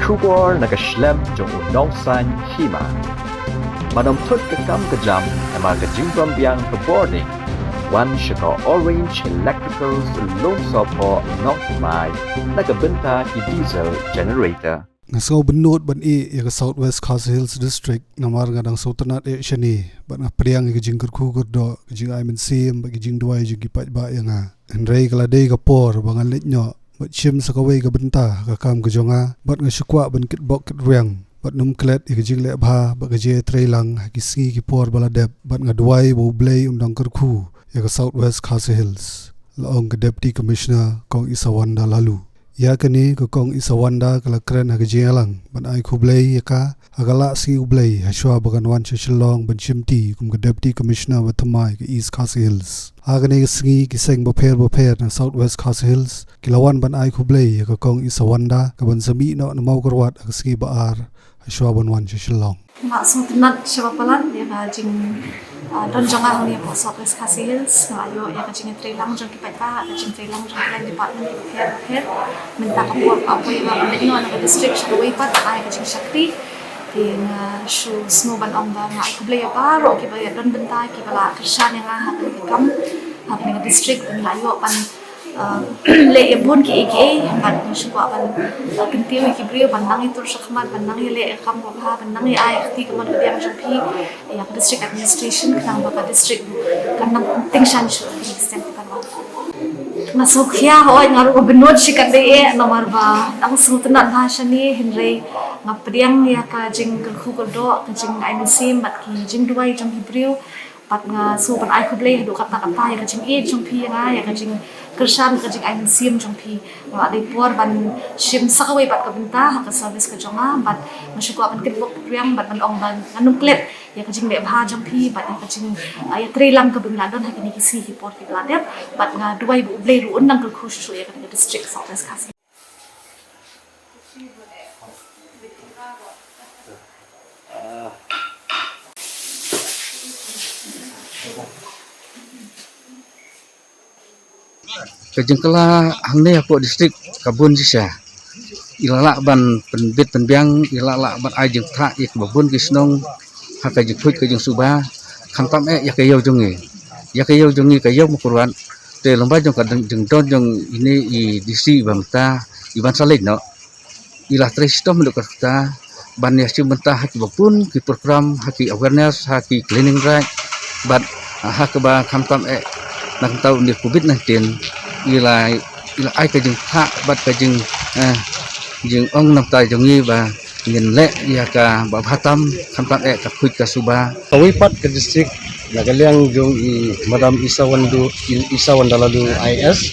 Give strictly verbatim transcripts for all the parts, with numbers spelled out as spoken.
Khubor na ka shlem jong u nongsan hima. Ban ym thut ka kam ka jam, namar ka jingbym biang ka bording. Wan sha ka Orange Electricals Lumsohphoh Nongthymmai, na ka bynta ki diesel generator. Nga sngewbynnud ban ïeh ïa ka South West Khasi Hills District, namar nga dang sngewtynnad eh shane, bad nga pdiang ïa ka jingkyrkhu kyrdoh, ka jingai mynsiem, bad ka jingduwai jong ki paidbah ïa nga. Hynrei ka la dei ka por ba ngan leit noh bad shim sa kawei ka bynta ha ka kam ka jong nga, bad nga shu kwah ban kitbok kitrwiang bad nym klet ïa ka jingleh bha bad ka jingïatreilang ha ki sngi ki por ba la dep, bad nga duwai ba U Blei un dang kyrkhu ïa ka South West Khasi Hills, la ong ka Deputy Commissioner Kong Isawanda Laloo. Ïa kane ka Kong Isawanda ka la kren ha ka jingïalang ban ai khublei ïa ka ha ka lad sngi U Blei, ha shuwa ba kan wan sha Shillong ban shimti kum ka Deputy Commissioner ba thymmai ka East Khasi Hills. Ha kane ka sngi ki seng bapher bapher na South West Khasi Hills ki la wan ban ai khublei ïa ka Kong Isawanda, kaban sa mih noh na Mawkyrwat ha ka sngi ba ar, ha shuwa ban wan sha Shillong. Nga sngewtynnad shibun palat ïa ka jing, ah, don jong nga hangne hapoh South West Khasi Hills. Nga la ïoh ïa ka jingïatreilang jong ki paidbah, ka jingtreilang jong ki line department ki bapher bapher. Mynta ka por ba poi nga ban leit noh na ka district sha kawei pat, ai ka jingshakri. Te nga shu sngewbha ban ong ba nga ai khublei ïa baroh kiba ïadon bynta, kiba la kyrshan ïa nga ha kane ka kam, ha kane ka district, ba ngi la ïoh ban, uh, leh ïa bun kiei kiei, bad ngi shu kwah ban, uh, kyntiew ïa ki briew ban nang ïatur shakhmat, ban nang ïaleh ïa ka kam kaba bha, ban nang ïa ai ïa ka kti kamon kadiang jong phi ïa ka district administration, khnang ba ka district kan nang tyngshaiñ shuh ïa ki stem ki panwan. Nga sngewkhia, hooid, nga ruh nga bynnud shikatdei eh, namar ba dang sngewtynnad bha shane, hynrei nga pdiang ïa ka jingkyrkhu kyrdoh, ka jingai mynsiem bad ki jingduwai jong ki briew. Bad nga shu ban ai khublei haduh katta katta ïa ka jingïeit jong phi ïa nga, ïa ka jingkyrshan, ka jingai mynsiem jong phi. Nga la dei por ban shim sa kawei pat ka bynta ha ka service ka jong nga, bad nga shu kwah ban kitbok kitrwiang bad ban ong ba ngan nym klet ïa ka jingleh bha jong phi bad ïa ka jing, ah, ïatreilang kaba ngi la don ha kine ki sngi ki por kiba la dep, bad nga duwai ba U Blei ruh un nang kyrkhu shuh shuh ïa kane ka district South West Khasi. Ka jingkylla hangne hapoh district ka bun shisha. I la lah ban pynbit pynbiang, i la lah ban ai jingthoh ïa kiba bun ki shnong ha ka jingkhuid ka jingsuba, khamtam eh ïa ka ïew jong ngi. Ïa ka ïew jong ngi ka ïew Mawkyrwat. Te lyngba jong ka jingdon jong ine i D C ba mynta, i ban sa leit noh, i la trei shitom haduh katta ban ïashim bynta ha kiba bun ki program, ha ki awareness, ha ki cleaning drive, bad ha kaba khamtam eh na ka bynta une u Covid nineteen, i la, i la ai ka jingthoh bad ka jing, eh, jingong na ka bynta jong ngi ba ngin leh ïa kaba bha tam, khamtam eh ka khuid ka suba. Kawei pat ka district, na ka liang jong i Madam Isawanda, i Isawanda Laloo I A S,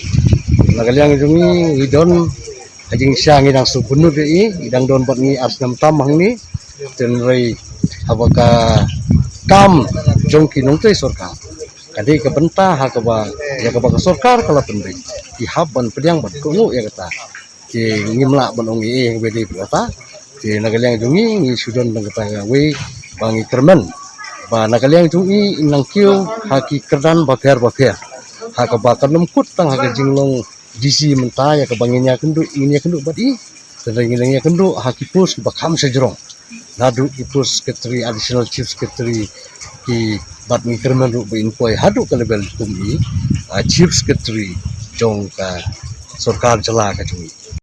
na ka liang jong i, i don ka jingshah, ngi dang sngewbynnud ïa i, i dang don bad ngi ar snem tam hangne. Hynrei haba ka kam jong ki nongtrei sorkar ka dei ka bynta ha kaba, ïa kaba ka sorkar ka la pynbeit, i hap ban pdiang ban kohnguh ïa kata. Te ngim lah ban ong ei ei haba dei bad kata. Te na ka liang jong ngi, ngi shu don tang kata kawei ba ngi kyrmen ba na ka liang jong i, i nang kiew ha ki kyrdan bapher bapher ha kaba kan ym kut tang ha ka jinglong D C mynta ïa kaba ngin ïakynduh, ngin ïakynduh bad i. Tang ngin ïakynduh ha ki post kiba kham shajrong, naduh ki post secretary, additional chief secretary, ki, bad ngi kyrmen ruh ba in poi haduh ka level kum i, ah, chief secretary jong ka sorkar jylla ka jong i.